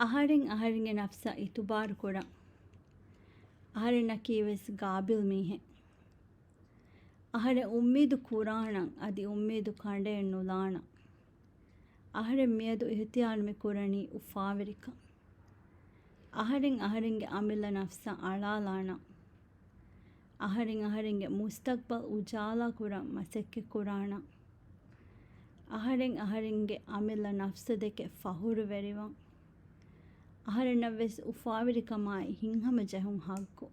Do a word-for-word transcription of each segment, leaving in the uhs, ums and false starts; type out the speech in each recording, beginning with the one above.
އަހަރެން އަހަރެންގެ ނަފްސަށް އިތުބާރު ކުރަން. އަހަރެންނަކީ ވެސް ގާބިލް މީހެއް. އަހަރެން އުއްމީދު ކުރާނަން، އަދި އުއްމީދު ކަނޑައެއް ނުލާނަން. އަހަރެން މިއަދު އިހްތިޔާރު މި ކުރަނީ އުފާވެރިކަން. އަހަރެން އަހަރެންގެ އަމިއްލަ ނަފްސަށް އަޅާލާނަން. އަހަރެން އަހަރެންގެ މުސްތަގްބަލް އުޖާލާ ކުރަން މަސައްކަތް ކުރާނަން. އަހަރެން އަހަރެންގެ އަމިއްލަ ނަފްސު ދެކެ ފަހުރުވެރިވަން. އަހަރެންނަށް ވެސް އުފާވެރިކަމާއި ހިތްހަމަޖެހުން ހައްގު.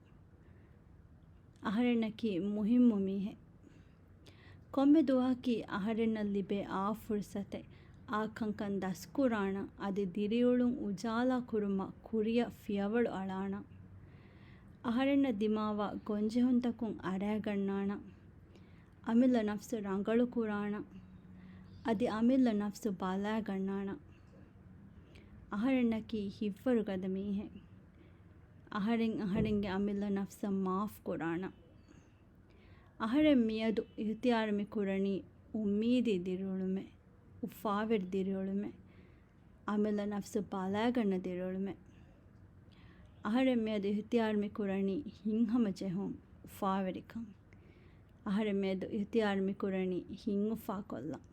އަހަރެންނަކީ މުހިއްމު މީހެއް. ކޮންމެ ދުވަހަކީ އަހަރެންނަށް ލިބޭ އާ ފުރުސަތެއް އާ ކަންކަން ދަސްކުރާނަން، އަދި ދިރިއުޅުން އުޖާލާ ކުރުމަށް ކުރިއަށް ފިޔަވަޅު އަޅާނަން. އަހަރެންނަށް ދިމާވާ ގޮންޖެހުންތަކުން އަރައިގަންނާނަން. އަމިއްލަ ނަފްސު ރަނގަޅު ކުރާނަން. އަދި އަމިއްލަ ނަފްސު ބަލައިގަންނާނަން. އަހަރެންނަކީ ހިތްވަރުގަދަ މީހެއް. އަހަރެން އަހަރެންގެ އަމިއްލަ ނަފްސަށް މާފް ކުރާނަން. އަހަރެން މިއަދު އިހްތިޔާރު މި ކުރަނީ އުއްމީދީ ދިރިއުޅުމެއް، އުފާވެރި ދިރިއުޅުމެއް، އަމިއްލަ ނަފްސު ބަލައިގަންނަ ދިރިއުޅުމެއް. އަހަރެން މިއަދު އިހްތިޔާރު މި ކުރަނީ ހިތްހަމަޖެހުން، އުފާވެރިކަން. އަހަރެން މިއަދު އިހްތިޔާރު މި ކުރަނީ ހިތް އުފާކޮށްލަން.